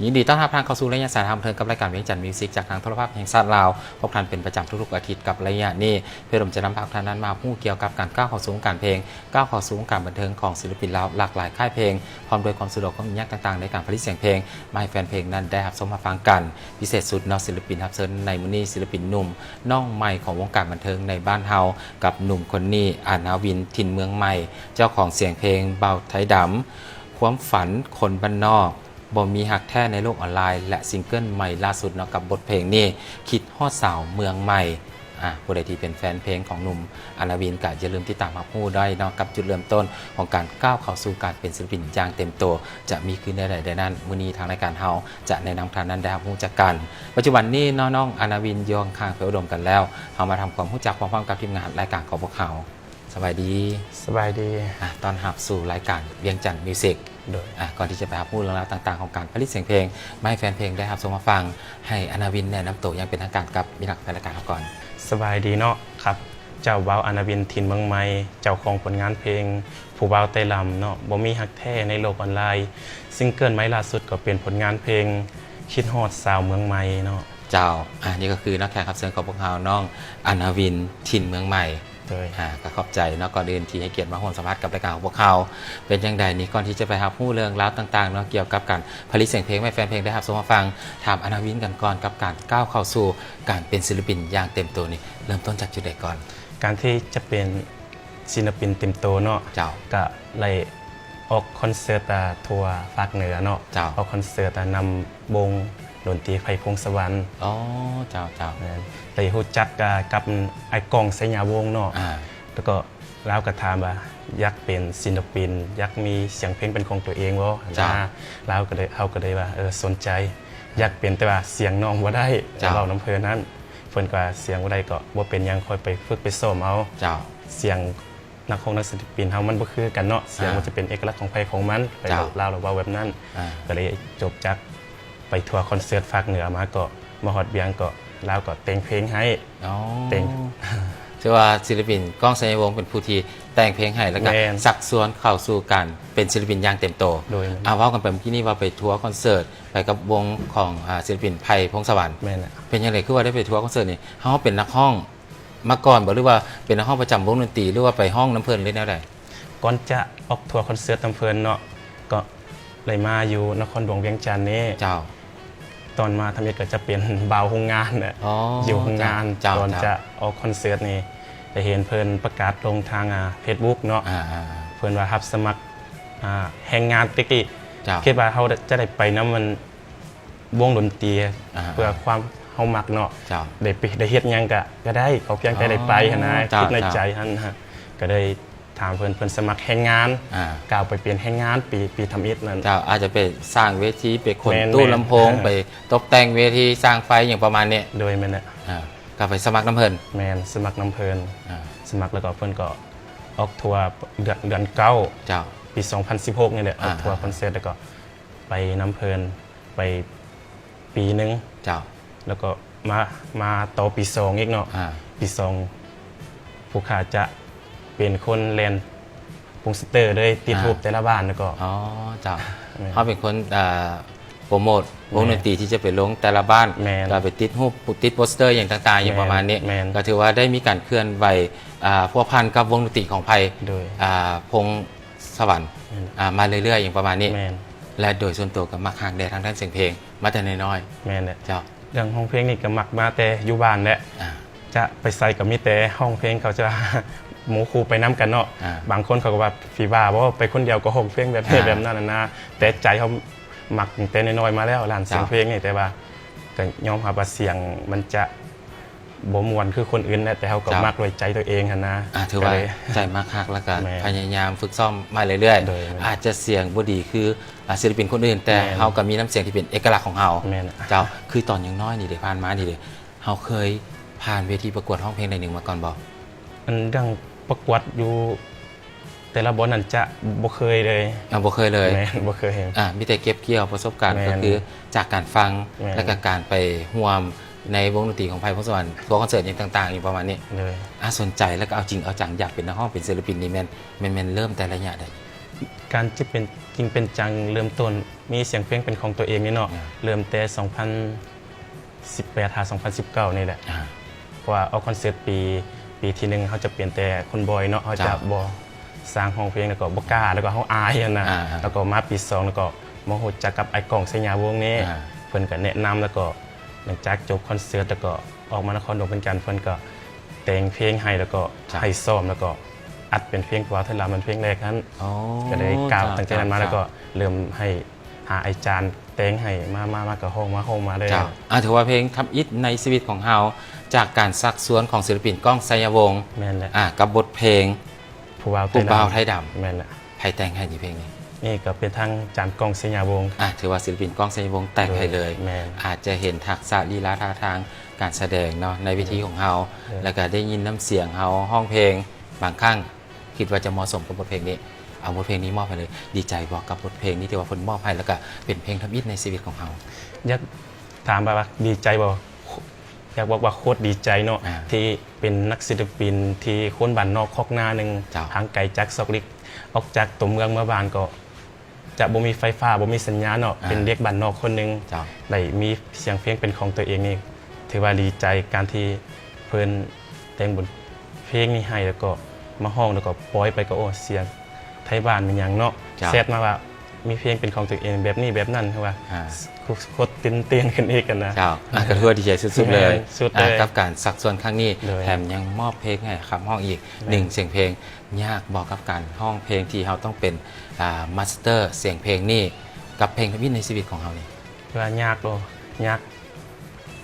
ຍິນດີຕ້ອນຮັບທ່ານເຂົ້າສູ່ໄລຍະສາຍທາງບັນເທີງກັບລາຍການວຽງຈັນມິວສິກ ຈາກທາງໂທລະພາບແຫ່ງຊາດລາວ. ພົບກັນເປັນປະຈຳທຸກໆອາທິດກັບໄລຍະນີ້. ເພື່ອລົມຈະນຳພາທ່ານນັ້ນມາຮູ້ກ່ຽວກັບການກ້າວເຂົ້າສູ່ວົງການເພງ, ກ້າວເຂົ້າສູ່ວົງການບັນເທີງຂອງສິລະປິນລາວຫຼາກຫຼາຍຄ້າຍເພງ, ພ້ອມດ້ວຍຄວາມສະດວກຄວາມຫຍັງຕ່າງໆ ໃນການຜະລິດສຽງເພງມາໃຫ້ແຟນເພງນັ້ນໄດ້ຮັບຊົມຮັບຟັງກັນ. ພິເສດສຸດເນາະ, ສິລະປິນຮັບເຊີນໃນມື້ນີ້ ສິລະປິນໜຸ່ມນ້ອງໃໝ່ຂອງວົງການບັນເທີງໃນບ້ານເຮົາ ກັບໜຸ່ມຄົນນີ້ ອານາວິນ ຖິ່ນເມືອງໃໝ່ ເຈົ້າຂອງສຽງເພງບ່າວໄທດຳ, ຄວາມຝັນຄົນບ້ານນອກ, ບໍ່ມີຮັກແທ້ໃນໂລກອອນລາຍ ແລະ ຊິງເກີນໃໝ່ລ່າສຸດເນາະ ກັບບົດເພງນີ້ ຄິດຮອດສາວເມືອງໃໝ່. ອາ ຜູ້ໃດທີ່ເປັນແຟນເພງຂອງໜຸ່ມ ອານາວິນ ກະຢ່າລືມຕິດຕາມຮັບຮູ້ໄດ້ເນາະ ກັບຈຸດເລີ່ມຕົ້ນຂອງການກ້າວເຂົ້າສູ່ການເປັນສິລະປິນຢ່າງເຕັມໂຕ ຈະມີຄືແນວໃດແດ່ນັ້ນ, ມື້ນີ້ທາງລາຍການເຮົາຈະແນະນຳທ່ານນັ້ນໄດ້ຮັບຮູ້ຈັກກັນ. ປັດຈຸບັນນີ້ເນາະ ນ້ອງອານາວິນ ຢູ່ຂ້າງໆ ໄພອຸດົມກັນແລ້ວ, ເຮົາມາທຳຄວາມຮູ້ຈັກພ້ອມໆ ກັບທີມງານລາຍການຂອງພວກເຮົາ. ສະບາຍດີ. ສະບາຍດີ. ອາ ຕ້ອນຮັບສູ່ລາຍການວຽງຈັນມິວສິກ. ໂດຍ. ອາ ກ່ອນທີ່ຈະໄປຮັບຮູ້ເລື່ອງລາວຕ່າງໆ ຂອງການຜະລິດສຽງເພງ ມາໃຫ້ແຟນເພງໄດ້ຮັບຊົມຮັບຟັງ, ໃຫ້ອານາວິນແນະນຳໂຕຢ່າງເປັນທາງການກັບມິດຮັກແຟນລາຍການເຮົາກ່ອນ. ສະບາຍດີເນາະ. ຄັບ ເຈົ້າ ບ່າວອານາວິນ ຖິ່ນເມືອງໃໝ່, ເຈົ້າຂອງຜົນງານເພງ ຜູ້ບ່າວໄຕ້ລຳເນາະ, ບໍ່ມີຮັກແທ້ໃນໂລກອອນລາຍ, ຊິງເກີນໃໝ່ລ່າສຸດກໍເປັນຜົນງານເພງ ຄິດຮອດສາວເມືອງໃໝ່ເນາະ. ເຈົ້າ. ອາ ນີ້ກໍຄືເນາະ ແຂກຮັບເຊີນຂອງພວກເຮົາ ນ້ອງອານາວິນ ຖິ່ນເມືອງໃໝ່. ໂດຍ. ອາ ກໍຂອບໃຈເນາະ ກ່ອນອື່ນທີ່ໃຫ້ກຽດມາຮ່ວມສຳພາດກັບລາຍການຂອງພວກເຮົາ. ເປັນຈັ່ງໃດນີ້ ກ່ອນທີ່ຈະໄປຮັບຮູ້ເລື່ອງລາວຕ່າງໆເນາະ ກ່ຽວກັບການຜະລິດສຽງເພງໃຫ້ແຟນເພງໄດ້ຮັບຊົມຮັບຟັງ, ຖາມອານາວິນກັນກ່ອນ ກັບການກ້າວເຂົ້າສູ່ການເປັນສິລະປິນຢ່າງເຕັມໂຕນີ້ ເລີ່ມຕົ້ນຈາກຈຸດໃດກ່ອນ? ການທີ່ຈະເປັນ ສິລະປິນເຕັມໂຕເນາະ. ເຈົ້າ. ກະໄດ້ອອກຄອນເສີດ ອາ ທົ່ວພາກເໜືອເນາະ. ເຈົ້າ. ອອກຄອນເສີດ ອາ ນຳວົງດົນຕີໄພພົງສະຫວັນ. ອໍ ເຈົ້າໆ. ແມ່ນ. ໄດ້ຮູ້ຈັກ ອາ ກັບອ້າຍກ້ອງ ໄຊຍາວົງເນາະ. ອາ. ແລ້ວກໍລາວກໍຖາມວ່າ ຢາກເປັນສິລະປິນ ຢາກມີສຽງເພງເປັນຂອງຕົວເອງບໍ່? ເຈົ້າ. ລາວກໍໄດ້ ເຮົາກໍໄດ້ວ່າ ເອີ ສົນໃຈ ຢາກເປັນ ແຕ່ວ່າສຽງຮ້ອງບໍ່ໄດ້. ເຈົ້າ. ເວົ້ານຳເພິ່ນນັ້ນ ເພິ່ນກໍວ່າ ສຽງບໍ່ໄດ້ກໍບໍ່ເປັນຫຍັງ ຄ່ອຍໄປຝຶກໄປຊ້ອມເອົາ. ເຈົ້າ. ສຽງ ນັກຮ້ອງນັກສິລະປິນເຮົາມັນບໍ່ຄືກັນເນາະ, ສຽງ ອ່າ ມັນຈະເປັນເອກະລັກຂອງໃຜຂອງມັນ, ເຈົ້າ ລາວລະເວົ້າແບບນັ້ນ. ອ່າ ກໍເລີຍຈົບຈາກໄປທົວຄອນເສີດພາກເໜືອມາ ກໍມາຮອດວຽງ ກໍລາວກໍແຕ່ງເພງໃຫ້. ອໍ ແຕ່ງ ຖືວ່າສິລະປິນກ້ອງ ໄຊຍະວົງ ເປັນຜູ້ທີ່ແຕ່ງເພງໃຫ້ ແລ້ວກໍ ແມ່ນ ຊັກຊວນເຂົ້າສູ່ການເປັນສິລະປິນຢ່າງເຕັມໂຕ. ໂດຍ. ອ່າ ເວົ້າກັນໄປເມື່ອກີ້ນີ້ວ່າໄປທົວຄອນເສີດ ໄປກັບວົງຂອງ ອ່າ ສິລະປິນໄພພົງສະຫວັນ. ແມ່ນ. ເປັນຈັ່ງໃດຄືວ່າໄດ້ໄປທົວຄອນເສີດນີ້? ເຮົາເປັນນັກຮ້ອງ ມາກ່ອນບໍ່ ຫຼືວ່າເປັນນັກຮ້ອງປະຈຳວົງດົນຕີ ຫຼືວ່າໄປຮ້ອງນຳເພິ່ນ ຫຼືແນວໃດ? ກ່ອນຈະອອກທົວຄອນເສີດນຳເພິ່ນເນາະ ກໍໄດ້ມາຢູ່ນະຄອນຫຼວງວຽງຈັນນີ້. ເຈົ້າ. ຕອນມາທຳອິດກໍຈະເປັນບ່າວໂຮງງານແຫຼະ. ອໍ ຢູ່ໂຮງງານ. ເຈົ້າ ກ່ອນຈະອອກຄອນເສີດນີ້ ໄດ້ເຫັນເພິ່ນປະກາດລົງທາງ ອາ ເຟສບຸກເນາະ. ອ່າໆໆ ເພິ່ນວ່າຮັບສະໝັກ ອາ ແຮງງານແຕ່ກີ້. ເຈົ້າ. ຄິດວ່າເຮົາຈະໄດ້ໄປນຳມັນ ວົງດົນຕີ ອ່າ ເພື່ອຄວາມເຮົາມັກເນາະ. ເຈົ້າ. ໄດ້ໄປ ໄດ້ເຮັດຫຍັງກະ ກະໄດ້ ຂໍພຽງແຕ່ໄດ້ໄປຫັ້ນນະ. ອໍ ເຈົ້າ ຄິດໃນໃຈຫັ້ນນະ. ເຈົ້າ. ກະໄດ້ຖາມເພິ່ນ ເພິ່ນສະໝັກແຮງງານ. ອ່າ ກ້າວໄປເປັນແຮງງານປີ ປີທຳອິດນັ້ນ. ເຈົ້າ. ອາດຈະໄປສ້າງເວທີ ໄປຂົນຕູ້ລຳໂພງ ແມ່ນໆ ໄປຕົກແຕ່ງເວທີ ສ້າງໄຟ ຫຍັງປະມານນີ້. ໂດຍ. ແມ່ນແຫຼະ. ອ່າ ກໍໄປສະໝັກນຳເພິ່ນ. ແມ່ນ ສະໝັກນຳເພິ່ນ. ອ່າ ສະໝັກແລ້ວກໍເພິ່ນກໍອອກທົວເດືອນ ເດືອນເກົ້າ. ເຈົ້າ. ປີສອງພັນສິບຫົກນີ້ແຫຼະ. ອ່າ ອອກທົວຄອນເສີດ ແລ້ວກໍໄປນຳເພິ່ນ ໄປປີໜຶ່ງ. ເຈົ້າ. ແລ້ວກໍມາ ມາຕໍ່ປີສອງອີກເນາະ. ອ່າ ປີສອງ ຜູ້ຂ້າຈະເປັນຄົນແລ່ນໂປສເຕີເລີຍ ຕິດ ອ່າ ຮູບແຕ່ລະບ້ານ ແລ້ວກໍ ອໍ ເຈົ້າ. ແມ່ນ. ເຮົາເປັນຄົນ ອ່າ ໂປຣໂມດວົງດົນຕີ ແມ່ນ ທີ່ຈະໄປລົງແຕ່ລະບ້ານ. ແມ່ນ. ກໍໄປຕິດຮູບ ຕິດໂປສເຕີຫຍັງຕ່າງໆ ຫຍັງປະມານນີ້. ແມ່ນ. ກໍຖືວ່າໄດ້ມີການເຄື່ອນໄຫວ ອ່າ ພົວພັນກັບວົງດົນຕີຂອງໄພ ໂດຍ ອ່າ ພົງ ສະຫວັນ ແມ່ນ ອ່າ ມາເລື້ອຍໆ ຫຍັງປະມານນີ້. ແມ່ນ. ແລະ ໂດຍສ່ວນຕົວກໍມັກຮັກແດ່ທາງດ້ານສຽງເພງມາແຕ່ນ້ອຍໆ. ແມ່ນແຫຼະ. ເຈົ້າ. ເລື່ອງຮ້ອງເພງນີ້ກໍມັກມາແຕ່ຢູ່ບ້ານແຫຼະ. ອ່າ ຈະໄປໃສກໍມີແຕ່ຮ້ອງເພງ ເຂົາຈະ ໝູ່ຄູ່ໄປນຳກັນເນາະ. ອ່າ ບາງຄົນເຂົາກໍວ່າຜີບ້າບໍ ໄປຄົນດຽວກໍຮ້ອງເພງແບບນີ້ ອ່າ ແບບນັ້ນນະ. ແຕ່ໃຈເຮົາມັກຕັ້ງແຕ່ນ້ອຍໆ ມາແລ້ວ ດ້ານສຽງເພງນີ້. ເຈົ້າ. ແຕ່ວ່າກໍຍອມຮັບວ່າສຽງມັນຈະ ບໍ່ມ່ວນຄືຄົນອື່ນແຫຼະ ແຕ່ເຮົາກໍ ເຈົ້າ ມັກດ້ວຍໃຈຕົວເອງຫັ້ນນະ. ອ່າ ຖືວ່າ ກໍເລີຍ ໃຈມັກຮັກ ແລ້ວກໍ ແມ່ນ ພະຍາຍາມຝຶກຊ້ອມມາເລື້ອຍໆ. ໂດຍ. ແມ່ນ. ອາດຈະສຽງບໍ່ດີຄື ອ່າ ສິລະປິນຄົນອື່ນ ແຕ່ ແມ່ນ ເຮົາກໍມີນ້ຳສຽງທີ່ເປັນເອກະລັກຂອງເຮົາ. ແມ່ນ. ເຈົ້າ. ຄືຕອນຍັງນ້ອຍນີ້ເດ ຜ່ານມານີ້ເດ ເຮົາເຄີຍຜ່ານເວທີປະກວດຮ້ອງເພງໃດໜຶ່ງມາກ່ອນບໍ່? ອັນເລື່ອງປະກວດຢູ່ ແຕ່ລະບ່ອນນັ້ນຈະບໍ່ເຄີຍເລີຍ. ອ່າ ບໍ່ເຄີຍເລີຍ. ແມ່ນ ບໍ່ເຄີຍ. ອ່າ ມີແຕ່ເກັບກ່ຽວປະສົບການ. ແມ່ນ. ກໍຄືຈາກການຟັງ. ແມ່ນ. ແລ້ວກໍການໄປຮ່ວມໃນວົງດົນຕີຂອງໄພພົງສະຫວັນ ທັວຄອນເສີດຫຍັງຕ່າງໆ ຫຍັງປະມານນີ້. ໂດຍ. ອ່າ ສົນໃຈ ແລ້ວກໍເອົາຈິງເອົາຈັງ ຢາກເປັນນັກຮ້ອງ ເປັນສິລະປິນນີ້ ແມ່ນ ແມ່ນ ແມ່ນເລີ່ມແຕ່ໄລຍະໃດ? ການຈະເປັນຈິງເປັນຈັງເລີ່ມຕົ້ນມີສຽງເພງເປັນຂອງຕົວເອງນີ້ເນາະ ອ່າ ເລີ່ມແຕ່ສອງພັນສິບແປດຫາສອງພັນສິບເກົ້ານີ້ແຫຼະ ອ່າ ເພາະວ່າອອກຄອນເສີດປີ ປີທີໜຶ່ງເຮົາຈະເປັນແຕ່ຄົນບ່ອຍເນາະ ເຮົາຈະ ເຈົ້າ ບໍ່ສ້າງຮ້ອງເພງ ແລ້ວກໍບໍ່ກ້າ ແລ້ວກໍເຮົາອາຍຫັ້ນນະ ອ່າໆ ແລ້ວກໍມາປີສອງ ແລ້ວກໍມາຮູ້ຈັກກັບອ້າຍກ້ອງ ໄຊຍາວົງນີ້ ອ່າ ເພິ່ນກໍແນະນຳ ແລ້ວກໍຫຼັງຈາກຈົບຄອນເສີດ ແລ້ວກໍອອກມານະຄອນຫຼວງວຽງຈັນ ເພິ່ນກໍແຕ່ງເພງໃຫ້ ແລ້ວກໍ ເຈົ້າ ໃຫ້ຊ້ອມ ແລ້ວກໍອັດເປັນເພງຜູ້ບ່າວໄທລຳ ເປັນເພງແລກຫັ້ນ ອໍ ກໍໄດ້ກ້າວ ເຈົ້າ ຕັ້ງແຕ່ນັ້ນມາ ເຈົ້າ ແລ້ວກໍເລີ່ມໃຫ້ ຫາອາຈານແຕ່ງໃຫ້ ມາ ມາ ມາກໍຮ້ອງ ມາຮ້ອງມາເລີຍ ເຈົ້າ ອ່າ ຖືວ່າເພງທຳອິດໃນຊີວິດຂອງເຮົາ ຈາກການຊັກຊວນຂອງສິລະປິນກ້ອງ ໄຊຍະວົງ ແມ່ນແຫຼະ ອ່າ ກັບບົດເພງ ຜູ້ບ່າວ ຜູ້ບ່າວໄທດຳ ແມ່ນແຫຼະ ໃຜແຕ່ງໃຫ້ນີ້ເພງນີ້? ນີ້ກໍເປັນທາງຈານກ້ອງ ໄຊຍະວົງ ອ່າ ຖືວ່າສິລະປິນກ້ອງ ໄຊຍະວົງແຕ່ງໃຫ້ເລີຍ ແມ່ນ ອາດຈະເຫັນທັກສະລີລາທ່າທາງການສະແດງເນາະ ໃນເວທີຂອງເຮົາ ແລ້ວກໍໄດ້ຍິນນ້ຳສຽງເຮົາຮ້ອງເພງ ບາງຄັ້ງ ຄິດວ່າຈະເໝາະສົມກັບບົດເພງນີ້ ເອົາບົດເພງນີ້ມອບໃຫ້ເລີຍ. ດີໃຈບໍ່ກັບບົດເພງນີ້ທີ່ວ່າເພິ່ນມອບໃຫ້ ແລ້ວກະເປັນເພງທຳອິດໃນຊີວິດຂອງເຮົາ? ຢາກຖາມວ່າ ວ່າດີໃຈບໍ່? ຢາກບອກວ່າໂຄດດີໃຈເນາະ ອ່າ ທີ່ເປັນນັກສິລະປິນ ທີ່ຄົນບ້ານນອກຄອກນາໜຶ່ງ ເຈົ້າ ຫ່າງໄກຈາກຊອກຫຼີກ ອອກຈາກຕົວເມືອງມາບ້ານກໍ ຈະບໍ່ມີໄຟຟ້າ ບໍ່ມີສັນຍານເນາະ ອ່າ ເປັນເດັກບ້ານນອກຄົນໜຶ່ງ ເຈົ້າ ໄດ້ມີສຽງເພງເປັນຂອງຕົວເອງນີ້ ຖືວ່າດີໃຈ ການທີ່ເພິ່ນແຕ່ງບົດເພງນີ້ໃຫ້ ແລ້ວກໍມາຮ້ອງ ແລ້ວກໍປ່ອຍໄປ ກໍ ໂອ້ ສຽງໄທບ້ານແມ່ນຫຍັງເນາະ ເຈົ້າ ແຊັດມາວ່າມີເພງເປັນຂອງຕົວເອງແບບນີ້ແບບນັ້ນ ຄືວ່າ ອ່າ ໂຄດຕື່ນເຕັ້ນຂຶ້ນອີກຫັ້ນນະ ເຈົ້າ ອ່າ ກໍຖືວ່າດີໃຈສຸດໆເລີຍ ແມ່ນ ສຸດເລີຍ ອ່າ ກັບການຊັກຊວນຄັ້ງນີ້ ໂດຍ ແຖມຍັງມອບເພງໃຫ້ຄຳຮ້ອງອີກ ແມ່ນ ໜຶ່ງສຽງເພງ. ຍາກບໍ່ກັບການຮ້ອງເພງທີ່ເຮົາຕ້ອງເປັນ ອ່າ ມາສເຕີສຽງເພງນີ້ ກັບເພງທຳອິດໃນຊີວິດຂອງເຮົານີ້? ວ່າຍາກບໍ່? ຍາກ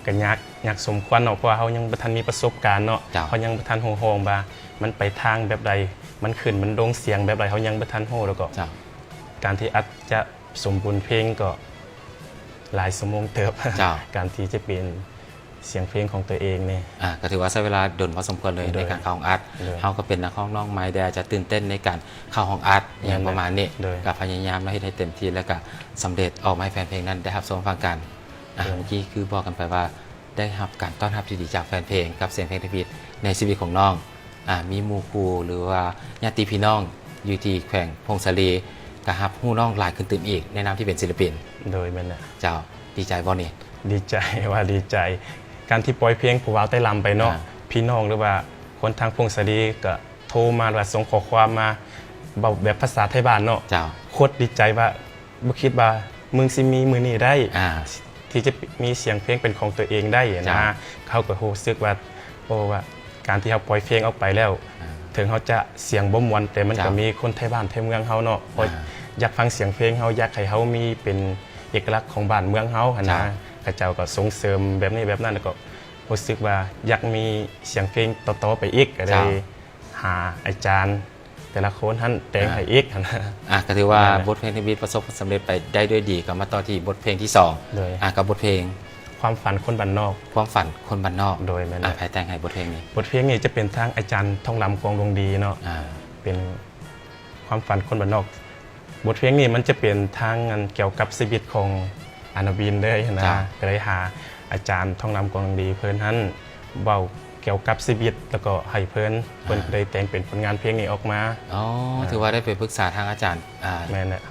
ກໍຍາກ ຍາກສົມຄວນເນາະ ເພາະວ່າເຮົາຍັງບໍ່ທັນມີປະສົບການເນາະ ເຈົ້າ ເຮົາຍັງບໍ່ທັນຮູ້ຮ້ອງວ່າມັນໄປທາງແບບໃດ ມັນຂຶ້ນມັນລົງ ສຽງແບບໃດ ເຮົາຍັງບໍ່ທັນຮູ້ ແລ້ວກໍ ເຈົ້າ ການທີ່ອັດຈະສົມບູນເພງກໍຫຼາຍຊົ່ວໂມງເຕີບ ເຈົ້າ ການທີ່ຈະເປັນ ສຽງເພງຂອງຕົວເອງນີ້ ອ່າ ກໍຖືວ່າໃຊ້ເວລາດົນພໍສົມຄວນເລີຍ ໂດຍ ໃນການເຂົ້າຫ້ອງອັດ ໂດຍ ເຮົາກໍເປັນນັກຮ້ອງນ້ອງໃໝ່ ແຕ່ອາດຈະຕື່ນເຕັ້ນໃນການເຂົ້າຫ້ອງອັດ ແມ່ນແຫຼະ ຫຍັງປະມານນີ້ ໂດຍ ກໍພະຍາຍາມເນາະ ເຮັດໃຫ້ເຕັມທີ່ ແລ້ວກໍສຳເລັດອອກມາໃຫ້ແຟນເພງນັ້ນໄດ້ຮັບຊົມຟັງກັນ ອ່າ ໂດຍ ເມື່ອກີ້ຄືບອກກັນໄປວ່າ ໄດ້ຮັບການຕ້ອນຮັບທີ່ດີຈາກແຟນເພງ ກັບສຽງເພງທຳອິດໃນຊີວິດຂອງນ້ອງ ອ່າ ມີໝູ່ຄູ່ ຫຼືວ່າຍາດຕິພີ່ນ້ອງຢູ່ທີ່ແຂວງຜົ້ງສາລີ ກໍຮັບຮູ້ນ້ອງຫຼາຍຂຶ້ນຕື່ມອີກ ໃນນາມທີ່ເປັນສິລະປິນ ໂດຍ ແມ່ນແຫຼະ ເຈົ້າ ດີໃຈບໍ່ນີ້? ດີໃຈ ວ່າດີໃຈ ການທີ່ປ່ອຍເພງຜູ້ບ່າວໄຕ້ລຳໄປເນາະ ອ່າ ພີ່ນ້ອງ ຫຼືວ່າຄົນທາງຜົ້ງສາລີກໍໂທມາ ຫຼືວ່າສົ່ງຂໍ້ຄວາມມາ ເວົ້າແບບພາສາໄທບ້ານເນາະ ເຈົ້າ ໂຄດດີໃຈວ່າ ບໍ່ຄິດວ່າມຶງຊິມີມື້ນີ້ໄດ້ ອ່າ ທີ່ຈະມີສຽງເພງເປັນຂອງຕົວເອງໄດ້ນະ ເຈົ້າ ເຮົາກໍຮູ້ສຶກວ່າ ໂອ້ ວ່າການທີ່ເຮົາປ່ອຍເພງອອກໄປແລ້ວ ອ່າ ເຖິງເຮົາຈະສຽງບໍ່ມ່ວນ ແຕ່ມັນ ເຈົ້າ ກໍມີຄົນໄທບ້ານໄທເມືອງເຮົາເນາະ ເພາະ ອ່າ ຢາກຟັງສຽງເພງເຮົາ ຢາກໃຫ້ເຮົາມີເປັນເອກະລັກຂອງບ້ານເມືອງເຮົາຫັ້ນນະ ເຈົ້າ ເຂົາເຈົ້າກໍສົ່ງເສີມແບບນີ້ແບບນັ້ນ ແລ້ວກໍຮູ້ສຶກວ່າຢາກມີສຽງເພງຕໍ່ໆໄປອີກ ກໍເລີຍ ເຈົ້າ ຫາອາຈານ ແຕ່ລະຄົນຫັ້ນແຕ່ງໃຫ້ອີກຫັ້ນນະ ອ່າ ກໍຖືວ່າ ແມ່ນແຫຼະ ບົດເພງທຳອິດປະສົບຜົນສຳເລັດໄປໄດ້ດ້ວຍດີ ກໍມາຕໍ່ທີ່ບົດເພງທີສອງ ໂດຍ ອ່າ ກັບບົດເພງ ຄວາມຝັນຄົນບ້ານນອກ ຄວາມຝັນຄົນບ້ານນອກ ໂດຍ ແມ່ນແຫຼະ ອ່າ ໃຜແຕ່ງໃຫ້ບົດເພງນີ້? ບົດເພງນີ້ຈະເປັນທາງອາຈານທອງດຳ ກອງດວງດີເນາະ ອ່າ ເປັນຄວາມຝັນຄົນບ້ານນອກ ບົດເພງນີ້ມັນຈະເປັນທາງ ອັນ ກ່ຽວກັບຊີວິດຂອງ ອານາວິນເລີຍຫັ້ນນະ ເຈົ້າ ກໍໄດ້ຫາອາຈານທອງດຳ ກອງດວງດີ ເພິ່ນຫັ້ນເວົ້າກ່ຽວກັບຊີວິດ ແລ້ວກໍໃຫ້ເພິ່ນ ອ່າ ເພິ່ນກໍໄດ້ແຕ່ງເປັນຜົນງານເພງນີ້ອອກມາ ອໍ ອ່າ ຖືວ່າໄດ້ໄປປຶກສາທາງອາຈານ ອ່າ ແມ່ນແຫຼະ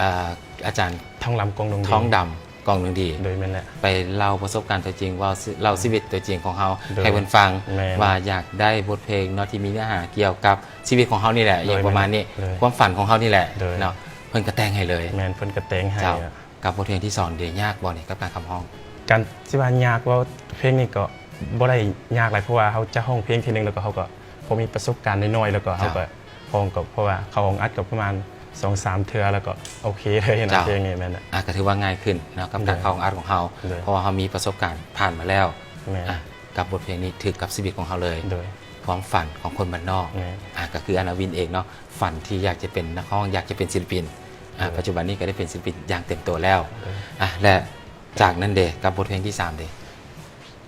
ອ່າ ອາຈານທອງດຳ ກອງດວງດີ ທອງດຳ ກອງດວງດີ ໂດຍ ແມ່ນແຫຼະ ໄປເລົ່າປະສົບການຕົວຈິງ ເວົ້າ ເລົ່າຊີວິດຕົວຈິງຂອງເຮົາ ໂດຍ ໃຫ້ເພິ່ນຟັງ ແມ່ນ ວ່າຢາກໄດ້ບົດເພງເນາະ ທີ່ມີເນື້ອຫາກ່ຽວກັບຊີວິດຂອງເຮົານີ້ແຫຼະ ໂດຍ ຫຍັງປະມານນີ້ ໂດຍ ຄວາມຝັນຂອງເຮົານີ້ແຫຼະ ໂດຍ ເນາະ ເພິ່ນກໍແຕ່ງໃຫ້ເລີຍ ແມ່ນ ເພິ່ນກໍແຕ່ງໃຫ້ ເຈົ້າ ອະ ກັບບົດເພງທີສອງເດ ຍາກບໍ່ນີ້ກັບການຄຳຮ້ອງ? ການຊິວ່າຍາກບໍ່ ເພງນີ້ກໍບໍ່ໄດ້ຍາກຫຼາຍ ເພາະວ່າເຮົາຈະຮ້ອງເພງເທື່ອໜຶ່ງ ແລ້ວກໍເຮົາກໍພໍມີປະສົບການໜ້ອຍໆ ແລ້ວກໍເຮົາ ເຈົ້າ ກໍຮ້ອງ ກໍເພາະວ່າເຂົ້າຫ້ອງອັດກໍປະມານສອງສາມເທື່ອ ແລ້ວກໍໂອເຄເລີຍນະ ເຈົ້າ ເພງນີ້ແມ່ນ ອ່າ ກໍຖືວ່າງ່າຍຂຶ້ນເນາະ ກັບການ ໂດຍ ເຂົ້າຫ້ອງອັດຂອງເຮົາ ໂດຍ ເພາະວ່າເຮົາມີປະສົບການຜ່ານມາແລ້ວ ແມ່ນ ອ່າ ກັບບົດເພງນີ້ຖືກກັບຊີວິດຂອງເຮົາເລີຍ ໂດຍ ຄວາມຝັນຂອງຄົນບ້ານນອກ ແມ່ນ ອ່າ ກໍຄືອານາວິນເອງເນາະ ຝັນທີ່ຢາກຈະເປັນນັກຮ້ອງ ຢາກຈະເປັນສິລະປິນ ອ່າ ໂດຍ ປັດຈຸບັນນີ້ກໍໄດ້ເປັນສິລະປິນຢ່າງເຕັມຕົວແລ້ວ ໂດຍ ອ່າ ແລະ ຈາກນັ້ນເດ ກັບບົດເພງທີສາມເດ?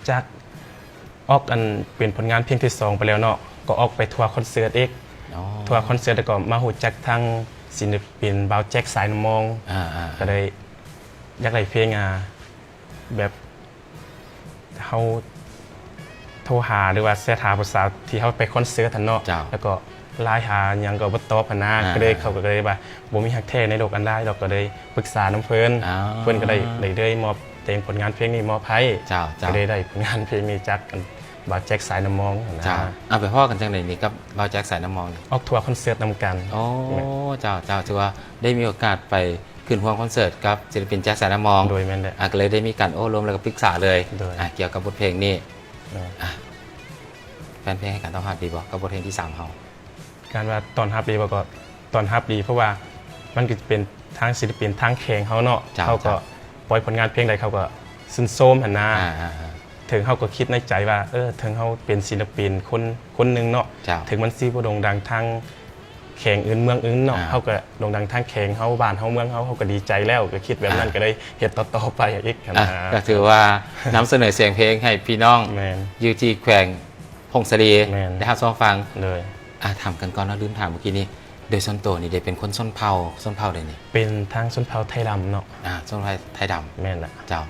ຈາກອອກ ອັນ ເປັນຜົນງານເພງທີສອງໄປແລ້ວເນາະ ກໍອອກໄປທົວຄອນເສີດອີກ ອໍ ທົວຄອນເສີດ ແລ້ວກໍມາຮູ້ຈັກທາງສິລະປິນບ່າວແຈັກ ສາຍນ້ຳມອງ ອ່າໆໆ ກໍໄດ້ຢາກໄດ້ເພງ ອ່າ ແບບ ເຮົາໂທຫາ ຫຼືວ່າແຊັດຫາຜູ້ສາວທີ່ເຮົາໄປຄອນເສີດຫັ້ນເນາະ ເຈົ້າ ແລ້ວກໍ ລາຍຫາຫຍັງກໍບໍ່ຕອບຫັ້ນນາ ອ່າ ກໍເລີຍ ເຂົາກໍເລີຍວ່າບໍ່ມີຮັກແທ້ໃນໂລກອອນລາຍດອກ ກໍເລີຍປຶກສານຳເພິ່ນ ອ່າ ເພິ່ນກໍໄດ້ ໄດ້ ໄດ້ມອບແຕ່ງຜົນງານເພງນີ້ມອບໃຫ້ ເຈົ້າ ເຈົ້າ ກໍເລີຍໄດ້ຜົນງານເພງນີ້ຈາກອັນບ່າວແຈັກສາຍນ້ຳມອງຫັ້ນນາ ເຈົ້າ ເອົາ ໄປພໍ້ກັນຈັ່ງໃດນີ້ກັບບ່າວແຈັກສາຍນ້ຳມອງນີ້? ອອກທົວຄອນເສີດນຳກັນ ໂອ້ ແມ່ນ ເຈົ້າ ເຈົ້າ ຖືວ່າໄດ້ມີໂອກາດໄປຂຶ້ນຮ່ວມຄອນເສີດກັບສິລະປິນແຈັກສາຍນ້ຳມອງ ໂດຍ ແມ່ນແຫຼະ ອ່າ ກໍເລີຍໄດ້ມີການໂອ້ລົມ ແລ້ວກໍປຶກສາເລີຍ ໂດຍ ອ່າ ກ່ຽວກັບບົດເພງນີ້ ໂດຍ ອ່າ ແຟນເພງໃຫ້ການຕອບຮັບດີບໍ່ກັບບົດເພງທີສາມເຮົາ? ການວ່າຕ້ອນຮັບດີບໍ່ ກໍຕ້ອນຮັບດີ ເພາະວ່າມັນກໍຈະເປັນທາງສິລະປິນທາງແຂວງເຮົາເນາະ ເຈົ້າ ເຂົາກໍ ເຈົ້າ ປ່ອຍຜົນງານເພງໃດເຂົາກໍຊື່ນຊົມຫັ້ນນາ ອ່າໆ ເຖິງເຮົາກໍຄິດໃນໃຈວ່າ ເອີ ເຖິງເຮົາເປັນສິລະປິນຄົນ ຄົນໜຶ່ງເນາະ ເຈົ້າ ເຖິງມັນຊິບໍ່ໂດ່ງດັງທາງແຂວງອື່ນເມືອງອື່ນເນາະ ອ່າ ເຮົາກໍໂດ່ງດັງທາງແຂວງເຮົາ ບ້ານເຮົາເມືອງເຮົາ ເຮົາກໍດີໃຈແລ້ວ ກໍຄິດແບບນັ້ນ ອ່າ ກໍໄດ້ເຮັດຕໍ່ໆໄປອີກຫັ້ນ ອ່າ ນະ ກໍຖືວ່ານຳສະເໜີສຽງເພງໃຫ້ພີ່ນ້ອງ ແມ່ນ ຢູ່ທີ່ແຂວງ ຜົ້ງສາລີ ແມ່ນ ໄດ້ຮັບຊົມຮັບຟັງ ໂດຍ ອ່າ ຖາມກັນກ່ອນເນາະ ລືມຖາມເມື່ອກີ້ນີ້ ໂດຍສ່ວນໂຕນີ້ເດ້ເປັນຄົນຊົນເຜົ່າ ຊົນເຜົ່າໃດນີ້? ເປັນທາງຊົນເຜົ່າໄທດຳເນາະ ອ່າ ຊົນເຜົ່າໄທດຳ ແມ່ນລະ ເຈົ້າ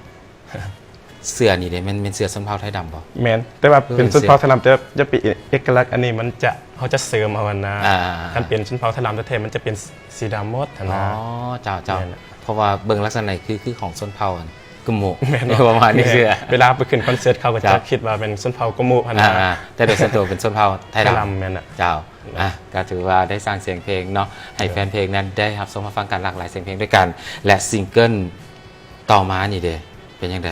ເສື້ອນີ້ເດ້ ແມ່ນ ແມ່ນເສື້ອຊົນເຜົ່າໄທດຳບໍ່? ແມ່ນ ແຕ່ວ່າເປັນຊົນເຜົ່າໄທດຳ ແຕ່ວ່າຈະເປັນເອກະລັກ ອັນນີ້ມັນຈະ ເຮົາຈະເສີມເອົາຫັ້ນນາ ອ່າ ຄັນເປັນຊົນເຜົ່າໄທດຳແທ້ໆ ມັນຈະເປັນສີດຳໝົດຫັ້ນນາ ອໍ ເຈົ້າ ເຈົ້າ ແມ່ນລະ ເພາະວ່າເບິ່ງລັກສະນະຄື ຄືຂອງຊົນເຜົ່າອັນ ກຸມມຸ ແມ່ນ ປະມານນີ້ ແມ່ນ ເຊື່ອ ເວລາໄປຂຶ້ນຄອນເສີດ ເຂົາກໍຈະ ເຈົ້າ ຄິດວ່າເປັນຊົນເຜົ່າກຸມມຸຫັ້ນນະ ອ່າ ແຕ່ໂດຍສ່ວນໂຕເປັນຊົນເຜົ່າໄທດຳ ໄທດຳ ແມ່ນລະ ເຈົ້າ ອ່າ ກໍຖືວ່າໄດ້ສ້າງສຽງເພງເນາະ ໃຫ້ ໂດຍ ແຟນເພງນັ້ນໄດ້ຮັບຊົມຮັບຟັງກັນຫຼາກຫຼາຍສຽງເພງດ້ວຍກັນ ແລະ ຊິງເກີນຕໍ່ມານີ້ເດ ເປັນຈັ່ງໃດ?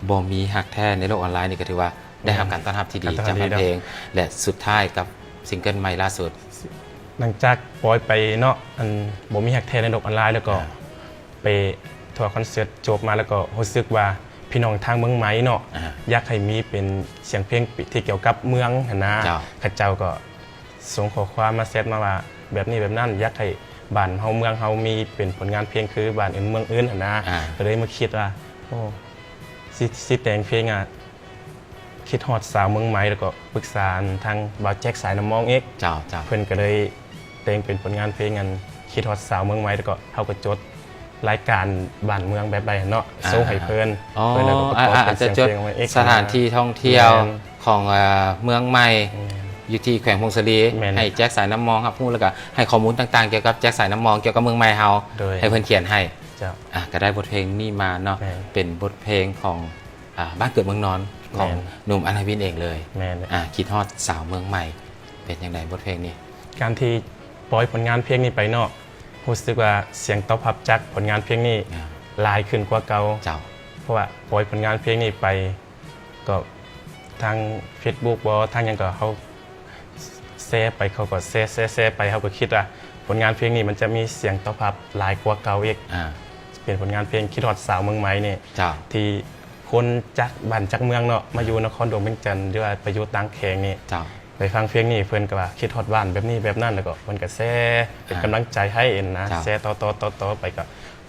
ບໍ່ມີຮັກແທ້ໃນໂລກອອນລາຍນີ້ ກໍຖືວ່າໄດ້ຮັບ ແມ່ນ ການຕ້ອນຮັບທີ່ດີ ການຕ້ອນຮັບ ຈາກແຟນເພງ ດີເນາະ ແລະ ສຸດທ້າຍກັບຊິງເກີນໃໝ່ລ່າສຸດ ຫຼັງຈາກປ່ອຍໄປເນາະ ອັນບໍ່ມີຮັກແທ້ໃນໂລກອອນລາຍ ແລ້ວກໍ ອ່າ ໄປທົວຄອນເສີດຈົບມາ ແລ້ວກໍຮູ້ສຶກວ່າພີ່ນ້ອງທາງເມືອງໃໝ່ເນາະ ອ່າ ຢາກໃຫ້ມີເປັນສຽງເພງທີ່ກ່ຽວກັບເມືອງຫັ້ນນາ ເຈົ້າ ເຂົາເຈົ້າກໍສົ່ງຂໍ້ຄວາມມາແຊັດມາວ່າແບບນີ້ແບບນັ້ນ ຢາກໃຫ້ບ້ານເຮົາເມືອງເຮົາມີເປັນຜົນງານເພງຄືບ້ານອື່ນເມືອງອື່ນຫັ້ນນາ ອ່າ ກໍເລີຍມາຄິດວ່າ ໂອ້ ຊິ ຊິແຕ່ງເພງ ອ່າ ຄິດຮອດສາວເມືອງໃໝ່ ແລ້ວກໍປຶກສາທາງບ່າວແຈັກສາຍນ້ຳມອງອີກ ເຈົ້າ ເຈົ້າ ເພິ່ນກໍເລີຍແຕ່ງເປັນຜົນງານເພງ ອັນ ຄິດຮອດສາວເມືອງໃໝ່ ແລ້ວກໍເຮົາກໍຈົດລາຍການບ້ານເມືອງແບບໃດຫັ້ນເນາະ ອ່າ ສົ່ງໃຫ້ເພິ່ນ ອໍ ເພິ່ນກໍປະກອບ ອ່າ ເປັນສຽງເພງອອກມາອີກ ອາດຈະຈົດສະຖານທີ່ທ່ອງທ່ຽວ ແມ່ນ ຂອງ ເອີ ເມືອງໃໝ່ ແມ່ນ ຢູ່ທີ່ແຂວງຜົ້ງສາລີ ແມ່ນ ໃຫ້ແຈັກສາຍນ້ຳມອງຮັບຮູ້ ແລ້ວກໍໃຫ້ຂໍ້ມູນຕ່າງໆ ກ່ຽວກັບແຈັກສາຍນ້ຳມອງ ກ່ຽວກັບເມືອງໃໝ່ເຮົາ ໂດຍ ໃຫ້ເພິ່ນຂຽນໃຫ້ ເຈົ້າ ອ່າ ກໍໄດ້ບົດເພງນີ້ມາເນາະ ແມ່ນ ເປັນບົດເພງຂອງ ອ່າ ບ້ານເກີດເມືອງນອນ ຂອງ ແມ່ນ ໜຸ່ມອານາວິນເອງເລີຍ ແມ່ນ ອ່າ ຄິດຮອດສາວເມືອງໃໝ່ ເປັນຈັ່ງໃດບົດເພງນີ້? ການທີ່ປ່ອຍຜົນງານເພງນີ້ໄປເນາະ ຮູ້ສຶກວ່າສຽງຕອບຮັບຈາກຜົນງານເພງນີ້ ອ່າ ຫຼາຍຂຶ້ນກວ່າເກົ່າ ເຈົ້າ ເພາະວ່າປ່ອຍຜົນງານເພງນີ້ໄປ ກໍທາງເຟສບຸກບໍ ທາງຫຍັງກໍເຮົາແຊໄປ ເຂົາກໍແຊ ແຊ ແຊໄປ ເຮົາກໍຄິດວ່າຜົນງານເພງນີ້ມັນຈະມີສຽງຕອບຮັບຫຼາຍກວ່າເກົ່າອີກ ອ່າ ເປັນຜົນງານເພງຄິດຮອດສາວເມືອງໃໝ່ນີ້ ເຈົ້າ ທີ່ຄົນຈາກບ້ານຈາກເມືອງເນາະ ມາຢູ່ນະຄອນຫຼວງວຽງຈັນ ຫຼືວ່າໄປຢູ່ຕ່າງແຂວງນີ້ ເຈົ້າ ໄດ້ຟັງເພງນີ້ ເພິ່ນກໍວ່າຄິດຮອດບ້ານແບບນີ້ແບບນັ້ນ ແລ້ວກໍເພິ່ນກໍແຊເປັນ ອ່າ ກຳລັງໃຈໃຫ້ຫັ້ນນະ ເຈົ້າ ແຊຕໍ່ໆໆໄປ ກໍ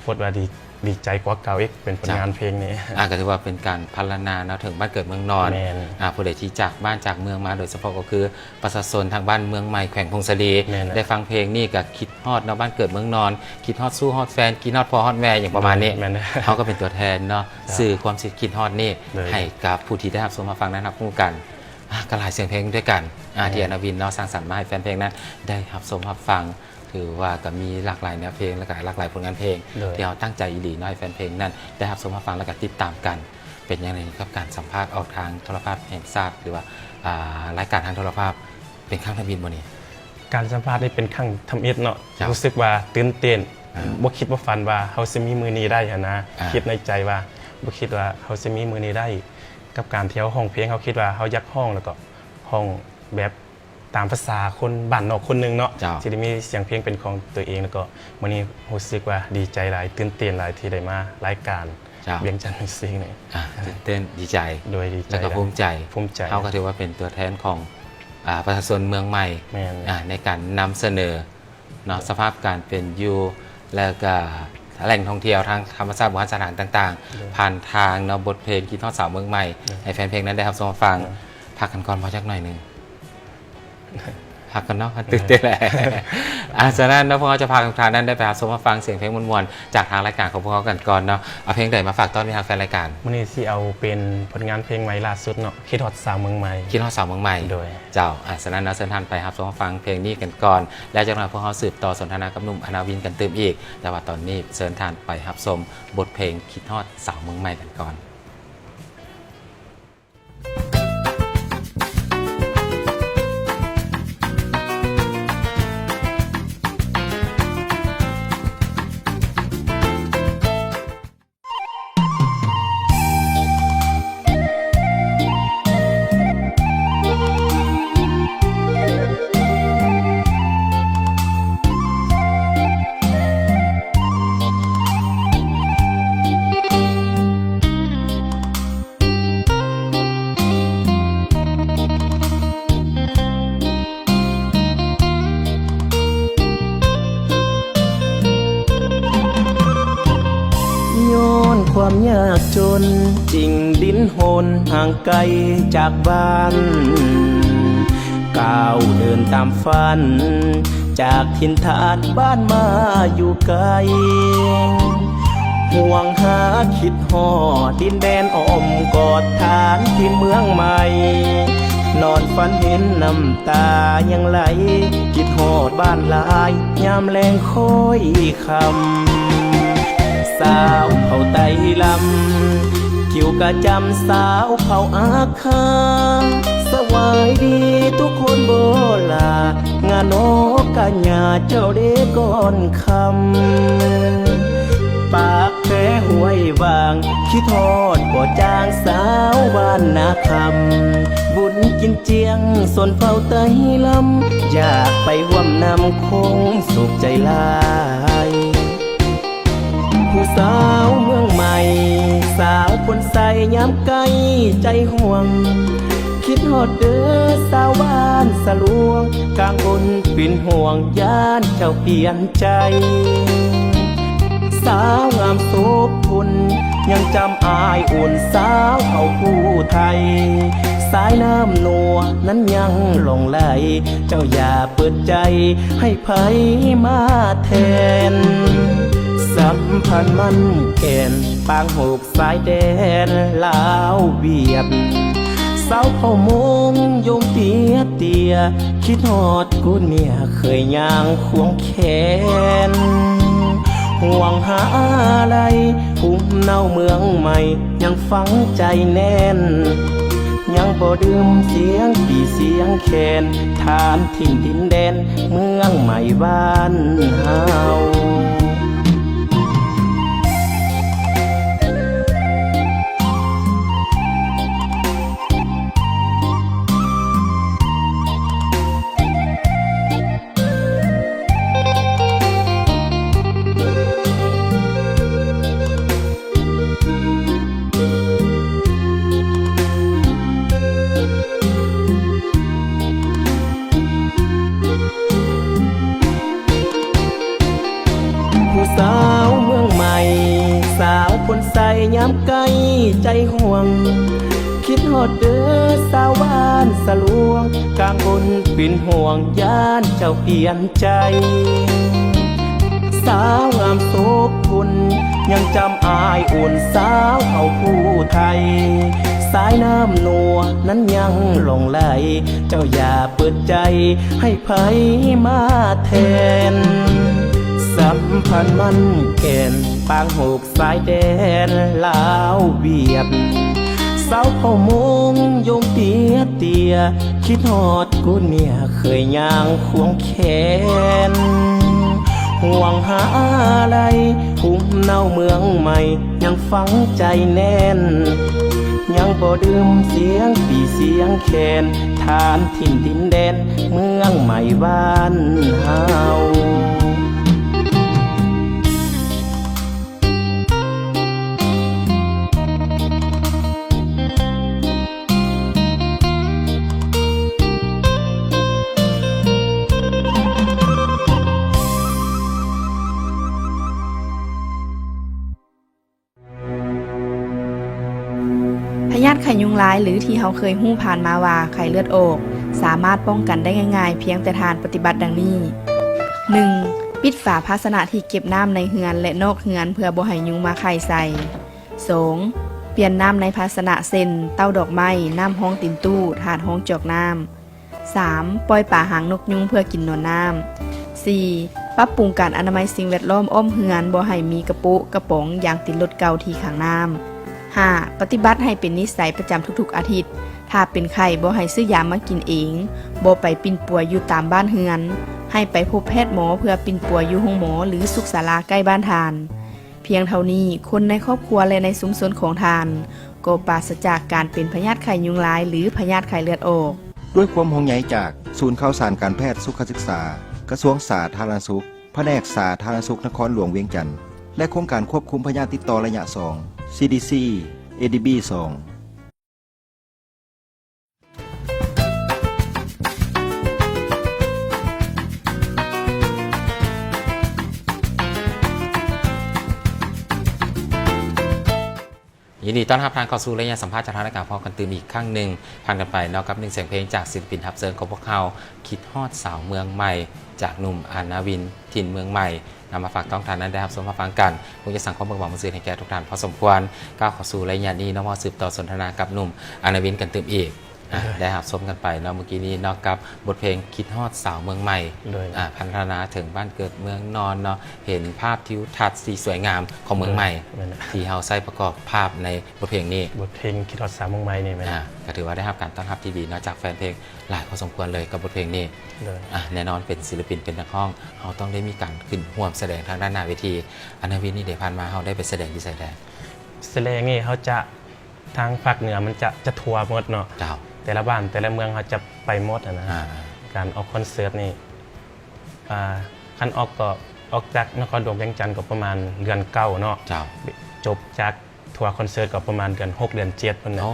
ປົດວ່າດີ ດີໃຈກວ່າເກົ່າອີກ ເປັນຜົນງານເພງນີ້ ອ່າ ກໍຖືວ່າເປັນການພັນລະນາເນາະ ເຖິງບ້ານເກີດເມືອງນອນ ແມ່ນ ອ່າ ຜູ້ໃດທີ່ຈາກບ້ານຈາກເມືອງມາ ໂດຍສະເພາະກໍຄືປະຊາຊົນທາງບ້ານເມືອງໃໝ່ ແຂວງຜົ້ງສາລີ ແມ່ນ ໄດ້ຟັງເພງນີ້ກໍຄິດຮອດເນາະ ບ້ານເກີດເມືອງນອນ ຄິດຮອດຊູ້ຮອດແຟນ ຄິດຮອດພໍ່ຮອດແມ່ ຫຍັງປະມານນີ້ ແມ່ນ ເຮົາກໍເປັນຕົວແທນເນາະ ເຈົ້າ ສື່ຄວາມຄິດຮອດນີ້ ໂດຍ ໃຫ້ກັບຜູ້ທີ່ໄດ້ຮັບຊົມຮັບຟັງ ໄດ້ຮັບຮູ້ກັນ ອ່າ ກໍຫຼາຍສຽງເພງດ້ວຍກັນ ອ່າ ແມ່ນ ທີ່ອານາວິນເນາະ ສ້າງສັນມາໃຫ້ແຟນເພງນັ້ນໄດ້ຮັບຊົມຮັບຟັງ ຖືວ່າກໍມີຫຼາກຫຼາຍແນວເພງ ແລ້ວກໍຫຼາກຫຼາຍຜົນງານເພງ ໂດຍ ທີ່ເຮົາຕັ້ງໃຈອີ່ຫຼີເນາະ ໃຫ້ແຟນເພງນັ້ນໄດ້ຮັບຊົມຮັບຟັງ ແລ້ວກໍຕິດຕາມກັນ. ເປັນຈັ່ງໃດກັບການສຳພາດອອກທາງໂທລະພາບແຫ່ງຊາດ ຫຼືວ່າ ອ່າ ລາຍການທາງໂທລະພາບ ເປັນຄັ້ງທຳອິດບໍ່ນີ້? ການສຳພາດນີ້ເປັນຄັ້ງທຳອິດເນາະ ເຈົ້າ ຮູ້ສຶກວ່າຕື່ນເຕັ້ນ ອ່າ ບໍ່ຄິດບໍ່ຝັນວ່າເຮົາຊິມີມື້ນີ້ໄດ້ຫັ້ນນະ ອ່າ ຄິດໃນໃຈວ່າບໍ່ຄິດວ່າເຮົາຊິມີມື້ນີ້ໄດ້ ກັບການທີ່ເຮົາຮ້ອງເພງ ເຮົາຄິດວ່າເຮົາຢາກຮ້ອງ ແລ້ວກໍຮ້ອງແບບ ຕາມພາສາຄົນບ້ານນອກຄົນໜຶ່ງເນາະ ເຈົ້າ ທີ່ໄດ້ມີສຽງເພງເປັນຂອງຕົວເອງ ແລ້ວກໍມື້ນີ້ຮູ້ສຶກວ່າດີໃຈຫຼາຍ ຕື່ນເຕັ້ນຫຼາຍທີ່ໄດ້ມາລາຍການ ເຈົ້າ ວຽງຈັນມິວຊິກນີ້ ອ່າ ຕື່ນເຕັ້ນ ດີໃຈ ໂດຍ ດີໃຈ ແລ້ວກໍພູມໃຈ ພູມໃຈ ເຮົາກໍຖືວ່າເປັນຕົວແທນຂອງ ອ່າ ປະຊາຊົນເມືອງໃໝ່ ແມ່ນ ອ່າ ໃນການນຳສະເໜີເນາະ ສະພາບການເປັນຢູ່ ແລ້ວກໍແຫຼ່ງທ່ອງທ່ຽວທາງທຳມະຊາດ ບູຮານສະຖານຕ່າງໆ ໂດຍ ຜ່ານທາງເນາະ ບົດເພງຄິດຮອດສາວເມືອງໃໝ່ ໂດຍ ໃຫ້ແຟນເພງນັ້ນໄດ້ຮັບຊົມຮັບຟັງ ໂດຍ ພັກກັນກ່ອນບໍ່ ຈັກໜ້ອຍໜຶ່ງ. ພັກກ່ອນເນາະ ມັນຕື່ນເຕັ້ນແຫຼະ. ອ່າ ສະນັ້ນເນາະ ພວກເຮົາຈະພາທຸກທ່ານນັ້ນໄດ້ໄປຮັບຊົມຮັບຟັງສຽງເພງມ່ວນໆ ຈາກທາງລາຍການຂອງພວກເຮົາກັນກ່ອນເນາະ. ເອົາເພງໃດມາຝາກຕ້ອນໄວ້ທາງແຟນລາຍການ? ມື້ນີ້ຊິເອົາເປັນຜົນງານເພງໃໝ່ລ່າສຸດເນາະ ຄິດຮອດສາວເມືອງໃໝ່. ຄິດຮອດສາວເມືອງໃໝ່. ໂດຍ. ເຈົ້າ ອ່າ ສະນັ້ນເນາະ ເຊີນທ່ານໄປຮັບຊົມຟັງເພງນີ້ກັນກ່ອນ ແລ້ວຈັກໜ່ອຍພວກເຮົາສືບຕໍ່ສົນທະນາກັບໜຸ່ມອານາວິນກັນຕື່ມອີກ. ແຕ່ວ່າຕອນນີ້ເຊີນທ່ານໄປຮັບຊົມບົດເພງຄິດຮອດສາວເມືອງໃໝ່ກັນກ່ອນ. ຍ້ອນຄວາມຍາກຈົນ ຈຶ່ງດິ້ນຮົນຫ່າງໄກຈາກບ້ານ ກ້າວເດີນຕາມຝັນ ຈາກຖິ່ນຖານບ້ານມາຢູ່ໄກ ຫ່ວງຫາຄິດຮອດດິນແດນອ້ອມກອດຖານຖິ່ນເມືອງໃໝ່ ນອນຝັນເຫັນນ້ຳຕາຍັງໄຫຼ ຄິດຮອດບ້ານຫຼາຍຍາມແລງຄ້ອຍ ຄຳ ສາວເຜົ່າໄຕລຳ ຄິວກະຈຳສາວເຜົ່າອາຄາ ສະບາຍດີທຸກຄົນບໍ່ລາ ງານອກກະຍາເຈົ້າເດ້ກ່ອນຄຳ ປາກແພຫ້ວຍຫວ່າງ ຄິດຮອດບໍ່ຈາງສາວບ້ານນາຄຳ ບຸນກິນຈຽງຊົນເຜົ່າໄຕລຳ ຢາກໄປຮ່ວມນຳຄົງສຸກໃຈຫຼາຍ ຜູ້ສາວເມືອງໃໝ່ ສາວພົນໄຊຍາມໃກ້ໃຈຫ່ວງ ຄິດຮອດເດີສາວບ້ານສະຫຼວງ ກາງບົນເປັນຫ່ວງຢ້ານເຈົ້າປ່ຽນໃຈ ສາວງາມໂສພົນ ຍັງຈຳອາຍອຸ່ນສາວເຜົ່າຜູ້ໄທ ສາຍນ້ຳນົວນັ້ນຍັງຫຼົ່ງໄຫຼ ເຈົ້າຢ່າເປີດໃຈໃຫ້ ໃຜມາແທນ ສຳພັນໝັ້ນແກ່ນ ປາງຫົກຊາຍແດນລາວຫວຽດ ສາວເຜົ່າມົ້ງຢົງເຕ້ຍເຕ້ຍ ຄິດຮອດກູນເມຍເຄີຍຍ່າງຄວງແຂນ ຫ່ວງຫາອາໄລ ພູມເນົາເມືອງໃໝ່ ຍັງຝັງໃຈແໜ້ນ ຍັງບໍ່ລືມສຽງປີສຽງແຄນ ຖານຖິ່ນດິນແດນເມືອງໃໝ່ບ້ານເຮົາ. ຜູ້ສາວເມືອງໃໝ່ ສາວພົນໄຊຍາມໃກ້ໃຈຫ່ວງ ຄິດຮອດເດີສາວບ້ານສະຫຼວງ ກາງບົນເປັນຫ່ວງຢ້ານເຈົ້າປ່ຽນໃຈ ສາວງາມໂສພົນ ຍັງຈຳອາຍອຸ່ນສາວເຜົ່າຜູ້ໄທ ສາຍນ້ຳນົວນັ້ນຍັງຫຼົ່ງໄຫຼ ເຈົ້າຢ່າເປີດໃຈໃຫ້ໃຜມາແທນ ສຳພັນໝັ້ນແກ່ນ ປາງຫົກ ສາຍແດນລາວຫວຽດ ສາວເຜົ່າມົ້ງຢົງເຕ້ຍເຕ້ຍ ຄິດຮອດກູນເມຍເຄີຍຍ່າງຄວງແຂນ ຫ່ວງຫາອາໄລ ພູມເນົາເມືອງໃໝ່ ຍັງຝັງໃຈແໜ້ນ ຍັງບໍ່ລືມສຽງປີສຽງແຄນ ຖານຖິ່ນດິນແດນເມືອງໃໝ່ບ້ານເຮົາ. ພະຍາດໄຂ້ຍຸງລາຍ ຫຼື ທີ່ເຮົາເຄີຍຮູ້ຜ່ານມາວ່າໄຂ້ເລືອດອອກ, ສາມາດປ້ອງກັນໄດ້ງ່າຍໆ ພຽງແຕ່ທ່ານປະຕິບັດດັ່ງນີ້: ໜຶ່ງ, ປິດຝາພາຊະນະທີ່ເກັບນ້ຳໃນເຮືອນ ແລະ ນອກເຮືອນ ເພື່ອບໍ່ໃຫ້ຍຸງມາໄຂ່ໃສ່. ສອງ, ປ່ຽນນ້ຳໃນພາຊະນະ ເຊັ່ນ ເຕົ້າດອກໄມ້, ນ້ຳຮອງຕີນຕູ້, ຖາດຮອງຈອກນ້ຳ. ສາມ, ປ່ອຍປາຫາງນົກຍຸງເພື່ອກິນໜອນນ້ຳ. ສີ່, ປັບປຸງການອະນາໄມສິ່ງແວດລ້ອມອ້ອມເຮືອນ, ບໍ່ໃຫ້ມີກະໂປະ, ກະປ໋ອງ, ຢາງຕີນລົດເກົ່າທີ່ຂັງນ້ຳ. ຫ້າ, ປະຕິບັດໃຫ້ເປັນນິໄສປະຈຳທຸກໆອາທິດ. ຖ້າເປັນໄຂ້, ບໍ່ໃຫ້ຊື້ຢາມາກິນເອງ, ບໍ່ໄປປິ່ນປົວຢູ່ຕາມບ້ານເຮືອນ, ໃຫ້ໄປພົບແພດໝໍເພື່ອປິ່ນປົວຢູ່ໂຮງໝໍ ຫຼື ສຸກສາລາໃກ້ບ້ານທ່ານ. ພຽງເທົ່ານີ້, ຄົນໃນຄອບຄົວ ແລະ ໃນຊຸມຊົນຂອງທ່ານ ກໍປາສະຈາກການເປັນພະຍາດໄຂ້ຍຸງລາຍ ຫຼື ພະຍາດໄຂ້ເລືອດອອກ. ດ້ວຍຄວາມຫ່ວງໃຍຈາກສູນຂ່າວສານການແພດສຸຂະສຶກສາ, ກະຊວງສາທາລະນະສຸກ, ພະແນກສາທາລະນະສຸກນະຄອນຫຼວງວຽງຈັນ ແລະ ໂຄງການຄວບຄຸມພະຍາດຕິດຕໍ່ໄລຍະສອງ ຊີດີຊີ ເອດີບີ ສອງ. ຍິນດີຕ້ອນຮັບທ່ານເຂົ້າສູ່ໄລຍະສຳພາດຈາກທາງລາຍການ ພໍ້ກັນຕື່ມອີກຄັ້ງໜຶ່ງ. ຜ່ານກັນໄປເນາະ ກັບໜຶ່ງສຽງເພງຈາກສິລະປິນຮັບເຊີນຂອງພວກເຮົາ, ຄິດຮອດສາວເມືອງໃໝ່ ຈາກໜຸ່ມ ອານາວິນ ຖິ່ນເມືອງໃໝ່ ນຳມາຝາກຕ້ອງທ່ານນັ້ນໄດ້ຮັບຊົມຮັບຟັງກັນ. ຄົງຈະສ້າງຄວາມເບີກບານມ່ວນຊື່ນໃຫ້ແກ່ທຸກທ່ານພໍສົມຄວນ. ກ້າວເຂົ້າສູ່ໄລຍະນີ້ເນາະ ມາສືບຕໍ່ສົນທະນາກັບໜຸ່ມ ອານາວິນ ກັນຕື່ມອີກ. ອ່າ ໄດ້ຮັບຊົມກັນໄປເນາະ ມື້ກີ້ນີ້ເນາະ ກັບບົດເພງຄິດຮອດສາວເມືອງໃໝ່. ໂດຍ ອ່າ ພັນທະນາເຖິງບ້ານເກີດເມືອງນອນເນາະ ເຫັນພາບທິວທັດທີ່ສວຍງາມຂອງເມືອງໃໝ່ ໂດຍ ແມ່ນ ທີ່ເຮົາໃຊ້ປະກອບພາບໃນບົດເພງນີ້. ບົດເພງຄິດຮອດສາວເມືອງໃໝ່ນີ້ແມ່ນ ອ່າ ກໍຖືວ່າໄດ້ຮັບການຕ້ອນຮັບທີ່ດີເນາະ ຈາກແຟນເພງຫຼາຍພໍສົມຄວນເລີຍກັບບົດເພງນີ້. ໂດຍ ອ່າ ແນ່ນອນເປັນສິລະປິນ ເປັນນັກຮ້ອງ ເຮົາຕ້ອງໄດ້ມີການຂຶ້ນຮ່ວມສະແດງທາງດ້ານໜ້າເວທີ. ອານາວິນນີ້ເດ ຜ່ານມາເຮົາໄດ້ໄປສະແດງຢູ່ໃສແດ່? ສະແດງນີ້ເຮົາຈະ ທາງພາກເໜືອມັນຈະ ຈະທົ່ວໝົດເນາະ. ເຈົ້າ. ແຕ່ລະບ້ານແຕ່ລະເມືອງເຮົາຈະໄປໝົດຫັ້ນນະ. ອ່າ ການອອກຄອນເສີດນີ້ ອ່າ ຄັນອອກກໍອອກຈາກນະຄອນຫຼວງວຽງຈັນກໍປະມານເດືອນເກົ້າເນາະ. ເຈົ້າ. ຈົບຈາກທົວຄອນເສີດກໍປະມານເດືອນຫົກ ເດືອນເຈັດພຸ້ນແຫຼະ. ໂອ້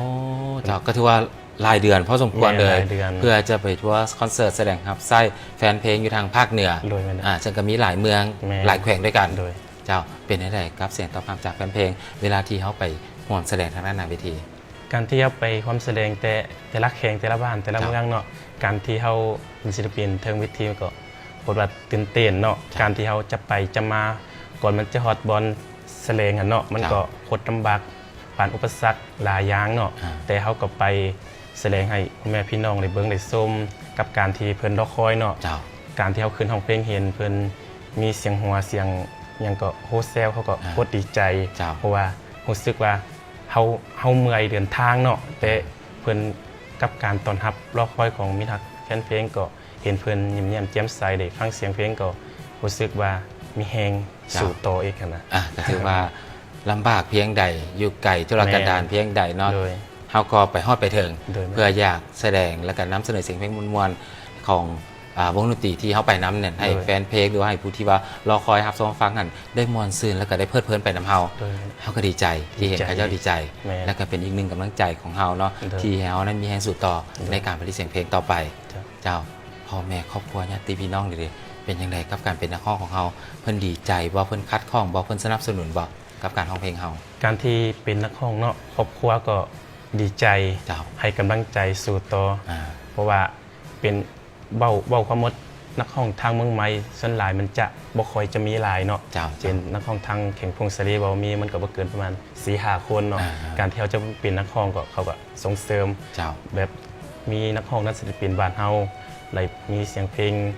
ເຈົ້າ ກໍຖືວ່າຫຼາຍເດືອນພໍສົມຄວນເລີຍ ແມ່ນ ຫຼາຍເດືອນ ເພື່ອຈະໄປທົວຄອນເສີດສະແດງຮັບໃຊ້ແຟນເພງຢູ່ທາງພາກເໜືອ. ໂດຍ ແມ່ນ ອ່າ ເຊິ່ງກໍມີຫຼາຍເມືອງ ແມ່ນ ຫຼາຍແຂວງດ້ວຍກັນ. ໂດຍ. ເຈົ້າ ເປັນແນວໃດກັບສຽງຕອບຮັບຈາກແຟນເພງ ເວລາທີ່ເຮົາໄປຮ່ວມສະແດງທາງດ້ານໜ້າເວທີ? ການທີ່ເຮົາໄປຮ່ວມສະແດງແຕ່ ແຕ່ລະແຂວງ ແຕ່ລະບ້ານ ແຕ່ລະເມືອງເນາະ ເຈົ້າ ການທີ່ເຮົາເປັນສິລະປິນເທິງເວທີ ມັນກໍໂຄດວ່າຕື່ນເຕັ້ນເນາະ. ເຈົ້າ. ການທີ່ເຮົາຈະໄປຈະມາ ກ່ອນມັນຈະຮອດບ່ອນສະແດງຫັ້ນເນາະ ມັນ ເຈົ້າ ກໍໂຄດລຳບາກ ຜ່ານອຸປະສັກຫຼາຍຢ່າງເນາະ. ອ່າ ແຕ່ເຮົາກໍໄປສະແດງໃຫ້ພໍ່ແມ່ພີ່ນ້ອງໄດ້ເບິ່ງໄດ້ຊົມ ກັບການທີ່ເພິ່ນລໍຄອຍເນາະ. ເຈົ້າ. ການທີ່ເຮົາຂຶ້ນຮ້ອງເພງ ເຫັນເພິ່ນມີສຽງຫົວສຽງຫຍັງກໍໂຮແຊວ ເຮົາກໍ ອ່າ ໂຄດດີໃຈ. ເຈົ້າ. ເພາະວ່າຮູ້ສຶກວ່າ ເຮົາ ເຮົາເມື່ອຍເດີນທາງເນາະ ແຕ່ເພິ່ນກັບການຕ້ອນຮັບລໍຄອຍຂອງມິດຮັກແຟນເພງ ກໍເຫັນເພິ່ນຍິ້ມແຍ້ມແຈ່ມໃສ ໄດ້ຟັງສຽງເພງກໍຮູ້ສຶກວ່າມີແຮງ ເຈົ້າ ສູ້ຕໍ່ອີກຫັ້ນນະ. ອ່າ ກໍຖືວ່າລຳບາກພຽງໃດ ຢູ່ໄກທຸລະກັນດານ ແມ່ນ ພຽງໃດເນາະ ໂດຍ ເຮົາກໍໄປຮອດໄປເຖິງ ໂດຍ ເພື່ອຢາກສະແດງ ແລ້ວກໍນຳສະເໜີສຽງເພງມ່ວນໆຂອງ ອ່າ ວົງດົນຕີທີ່ເຮົາໄປນຳນັ້ນ ໃຫ້ ໂດຍ ແຟນເພງ ຫຼືວ່າໃຫ້ຜູ້ທີ່ວ່າລໍຄອຍຮັບຊົມຮັບຟັງຫັ້ນ ໄດ້ມ່ວນຊື່ນ ແລ້ວກໍໄດ້ເພີດເພີນໄປນຳເຮົາ. ໂດຍ ເຮົາກໍດີໃຈທີ່ເຫັນເຂົາເຈົ້າດີໃຈ ແມ່ນ ແລ້ວກໍເປັນອີກໜຶ່ງກຳລັງໃຈຂອງເຮົາເນາະ ໂດຍ ທີ່ໃຫ້ເຮົານັ້ນມີແຮງສູ້ຕໍ່ ໂດຍ ໃນການຜະລິດສຽງເພງຕໍ່ໄປ. ເຈົ້າ. ເຈົ້າ. ພໍ່ແມ່ຄອບຄົວຍາດຕິພີ່ນ້ອງເດ ເປັນຈັ່ງໃດກັບການເປັນນັກຮ້ອງຂອງເຮົາ? ເພິ່ນດີໃຈບໍ່? ເພິ່ນຂັດຂ້ອງບໍ່? ເພິ່ນສະໜັບສະໜູນບໍ່ ກັບການຮ້ອງເພງເຮົາ? ການທີ່ເປັນນັກຮ້ອງເນາະ ຄອບຄົວກໍດີໃຈ ເຈົ້າ ໃຫ້ກຳລັງໃຈສູ້ຕໍ່ ອ່າ ເພາະວ່າ ເປັນ ເວົ້າ ເວົ້າຄວາມໝົດ ນັກຮ້ອງທາງເມືອງໃໝ່ສ່ວນຫຼາຍມັນຈະບໍ່ຄ່ອຍຈະມີຫຼາຍເນາະ. ເຈົ້າ ເຊັ່ນ ເຈົ້າ ນັກຮ້ອງທາງແຂວງຜົ້ງສາລີ ເວົ້າມີ ມັນກໍບໍ່ເກີນປະມານສີ່ຫ້າຄົນເນາະ. ອ່າ ການທີ່ເຮົາຈະເປັນນັກຮ້ອງກໍ ເຂົາກໍສົ່ງເສີມ. ເຈົ້າ ແບບມີນັກຮ້ອງ ນັກສິລະປິນບ້ານເຮົາ ແລະ ມີສຽງເພງ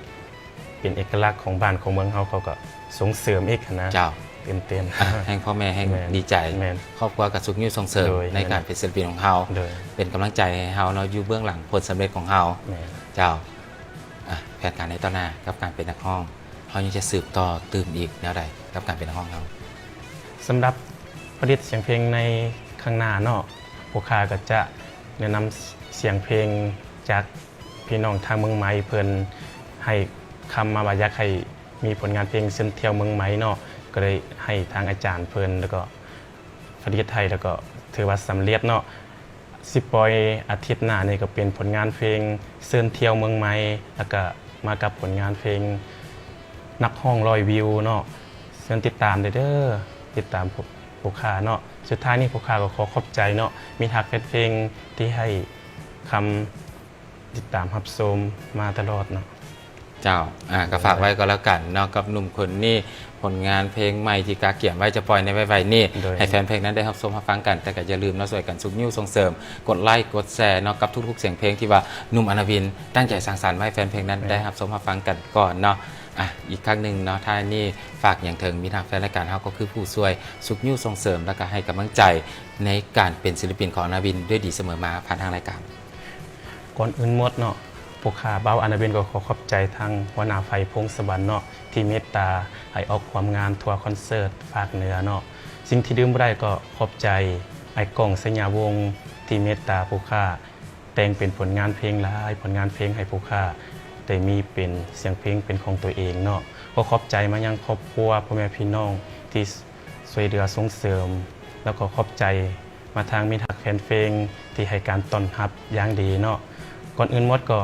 ເປັນເອກະລັກຂອງບ້ານຂອງເມືອງເຮົາ ເຂົາກໍສົ່ງເສີມອີກຫັ້ນນະ. ເຈົ້າ ຕື່ນເຕັ້ນ ອ່າ ແຮ່ງພໍ່ແມ່ແຮ່ງ ແມ່ນ ດີໃຈ. ແມ່ນ ຄອບຄົວກໍຊຸກຍູ້ສົ່ງເສີມ ໂດຍ ໃນການເປັນສິລະປິນຂອງເຮົາ. ໂດຍ ເປັນກຳລັງໃຈໃຫ້ເຮົາເນາະ ຢູ່ເບື້ອງຫຼັງຜົນສຳເລັດຂອງເຮົາ. ແມ່ນ ເຈົ້າ. ອ່ະ ແຜນການໃນຕໍ່ໜ້າກັບການເປັນນັກຮ້ອງ ເຮົາຍັງຈະສືບຕໍ່ຕື່ມອີກແນວໃດກັບການເປັນນັກຮ້ອງເຮົາ? ສຳລັບຜະລິດສຽງເພງໃນຂ້າງໜ້າເນາະ ພວກຂ້າກໍຈະແນະນຳສຽງເພງຈາກພີ່ນ້ອງທາງເມືອງໃໝ່ ເພິ່ນໃຫ້ຄຳມາວ່າຢາກໃຫ້ມີຜົນງານເພງເຊີນທ່ຽວເມືອງໃໝ່ເນາະ ກໍເລີຍໃຫ້ທາງອາຈານເພິ່ນ ແລ້ວກໍ ຜະລິດໃຫ້ ແລ້ວກໍຖືວ່າສຳເລັດເນາະ. ຊິປ່ອຍອາທິດໜ້ານີ້ກໍເປັນຜົນງານເພງເຊີນທ່ຽວເມືອງໃໝ່ ແລ້ວກໍມາກັບຜົນງານເພງນັກຮ້ອງຮ້ອຍວິວເນາະ. ເຊີນຕິດຕາມເດີ ຕິດຕາມພວກ ພວກຂ້າເນາະ. ສຸດທ້າຍນີ້ພວກຂ້າກໍຂໍຂອບໃຈເນາະ ມິດຮັກແຟນເພງທີ່ໃຫ້ຄຳ ຕິดตามรับชมมาตลอดเนาะ เจ้า อ่า ก็ฝากไว้ก็แล้วกันเนาะ กับหนุ่มคนนี้ ผลงานเพลงใหม่ที่กะเกียมไว้จะปล่อยในไวๆนี้ โดย ให้แฟนเพลงนั้นได้รับชมรับฟังกัน แต่ก็อย่าลืมเนาะ ช่วยกันซุกยิ้วส่งเสริม กดไลก์ กดแชร์เนาะ กับทุกๆเสียงเพลงที่ว่าหนุ่มอนาวินตั้งใจสร้างสรรค์มาให้แฟนเพลงนั้น โดย ได้รับชมรับฟังกันก่อนเนาะ อ่ะ อีกครั้งหนึ่งเนาะ ท้ายนี้ฝากหยังถึงมิตรฮักแฟนรายการเฮา ก็คือผู้ช่วยซุกยิ้วส่งเสริม แล้วก็ให้กำลังใจในการเป็นศิลปินของอนาวินด้วยดีเสมอมาผ่านทางรายการ ก่อนอื่นหมดเนาะ พวกข้าบ่าวอนาวินก็ขอขอบใจทางหัวหน้าฝ่ายพงศวรรค์เนาะ ที่เมตตาให้ออกความงามทัวร์คอนเสิร์ตภาคเหนือเนาะ สิ่งที่ลืมบ่ได้ก็ขอบใจอ้ายก้อง ไชยาวงศ์ ที่เมตตาพวกข้า แต่งเป็นผลงานเพลงหลายผลงานเพลงให้พวกข้าได้มีเป็นเสียงเพลงเป็นของตัวเองเนาะ ก็ขอบใจมายังครอบครัวพ่อแม่พี่น้องที่ช่วยเหลือส่งเสริม แล้วก็ขอบใจมาทางมิตรฮักแฟนเพลงที่ให้การต้อนรับอย่างดีเนาะ ก่อนอื่นหมดก็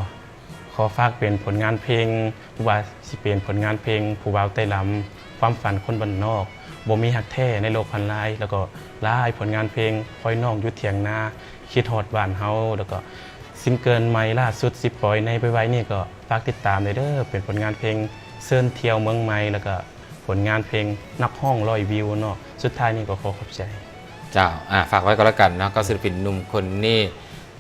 ขอฝากเป็นผลงานเพลง บ่ว่าสิเป็นผลงานเพลงผู้บ่าวไต้ลำ ความฝันคนบ้านนอก บ่มีฮักแท้ในโลกออนไลน์ แล้วก็หลายผลงานเพลง คอยน้องอยู่เถียงนา คิดฮอดบ้านเฮา แล้วก็ซิงเกิลใหม่ล่าสุดสิปล่อยในไวๆนี้ ก็ฝากติดตามได้เด้อ เป็นผลงานเพลงเชิญเที่ยวเมืองใหม่ แล้วก็ผลงานเพลงนักฮ้องร้อยวิวเนาะ สุดท้ายนี้ก็ขอขอบใจ เจ้า อ่า ฝากไว้ก็แล้วกันเนาะ กับศิลปินหนุ่มคนนี้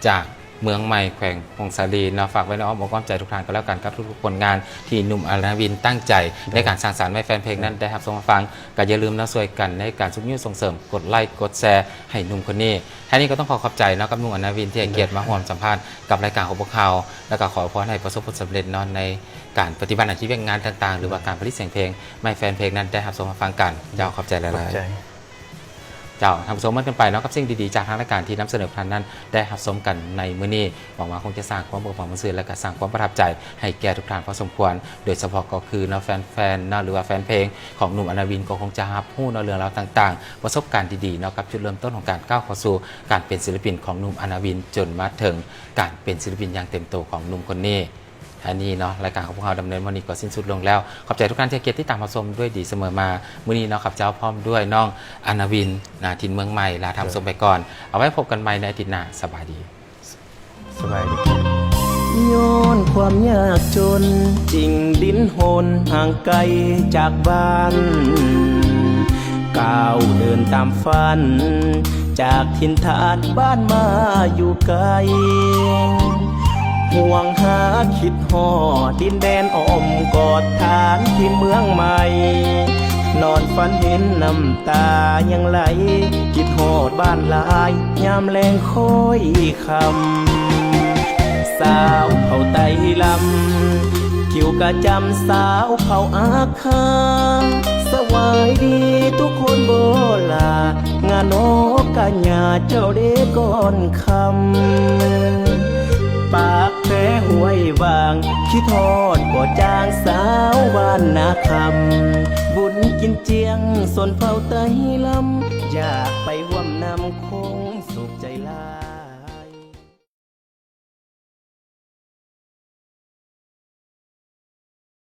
จากเมืองใหม่แขวงผงสาลีเนาะ ฝากไว้ในอ้อมอกอ้อมใจทุกท่านก็แล้วกัน กับทุกๆผลงานที่หนุ่มอนาวินตั้งใจ โดย ในการสร้างสรรค์ให้แฟนเพลงนั้นได้รับชมรับฟัง ก็อย่าลืมเนาะ ช่วยกันในการซุกยิ้วส่งเสริม กดไลก์ กดแชร์ให้หนุ่มคนนี้ ท้ายนี้ก็ต้องขอขอบใจเนาะ กับหนุ่มอนาวินที่ให้เกียรติมาร่วมสัมภาษณ์กับรายการของพวกเรา แล้วก็ขออวยพรให้ประสบผลสำเร็จเนาะ ในการปฏิบัติหน้าที่เวียกงานต่างๆ หรือว่าการผลิตเสียงเพลง ให้แฟนเพลงนั้นได้รับชมรับฟังกัน เจ้า ขอบใจหลายๆ ขอบใจ เจ้า ท่านผู้ชม เหมือนกันไปเนาะ กับสิ่งดีๆ จากทางรายการที่นำเสนอท่านนั้นได้รับชมกันในมื้อนี้ หวังว่าคงจะสร้างความเบิกบานบันเจิด และก็สร้างความประทับใจให้แก่ทุกท่านพอสมควร โดยเฉพาะก็คือเนาะ แฟนๆ เนาะ หรือว่าแฟนเพลงของหนุ่มอนาวิน ก็คงจะรับรู้เนาะ เรื่องราวต่างๆ ประสบการณ์ดีๆ เนาะ กับจุดเริ่มต้นของการก้าวเข้าสู่การเป็นศิลปินของหนุ่มอนาวิน จนมาถึงการเป็นศิลปินอย่างเต็มตัวของหนุ่มคนนี้ อันนี้เนาะ รายการของพวกเราดำเนินวันนี้ก็สิ้นสุดลงแล้ว ขอบใจทุกท่านที่ให้เกียรติติดตามรับชมด้วยดีเสมอมา มื้อนี้เนาะ ข้าพเจ้าพร้อมด้วยน้องอนาวิน ณ ถิ่นเมืองใหม่ ลาท่านผู้ชมไปก่อน เอาไว้พบกันใหม่ในอาทิตย์หน้า สบายดี สบายดี ຍ້ອນຄວາມຍາກຈົນ ຈຶ່ງດີ້ນຮົນຫ່າງໄກຈາກບ້ານ ກ້າວເດີນຕາມຝັນ ຈາກຖິ່ນຖານບ້ານມາຢູ່ໄກ ຫ່ວງຫາຄິດຮອດດິນແດນອ້ອມກອດທ່ານທີ່ເມືອງໃໝ່ ນອນຝັນເຫັນນ້ຳຕາຍັງໄຫຼ ຄິດຮອດບ້ານຫຼາຍ ຍາມແລງຄ້ອຍຄ່ຳ ສາວເຜົ່າໄຕລຳ ຄິວກະຈຳສາວເຜົ່າອາ ຄ່າ ສະບາຍດີທຸກຄົນບໍ່ລາ ງານອກກະຍາເຈົ້າເດ້ກ່ອນຄ່ຳ ປາກແປຫ້ວຍຫວ່າງ ຄິດຮອດບໍ່ຈາງສາວບ້ານນາຄຳ ບຸນກິນຈຽງຊົນເຜົ່າໄຕລຳ ຢາກໄປຮ່ວມນຳຄົງສຸກໃຈຫຼາຍ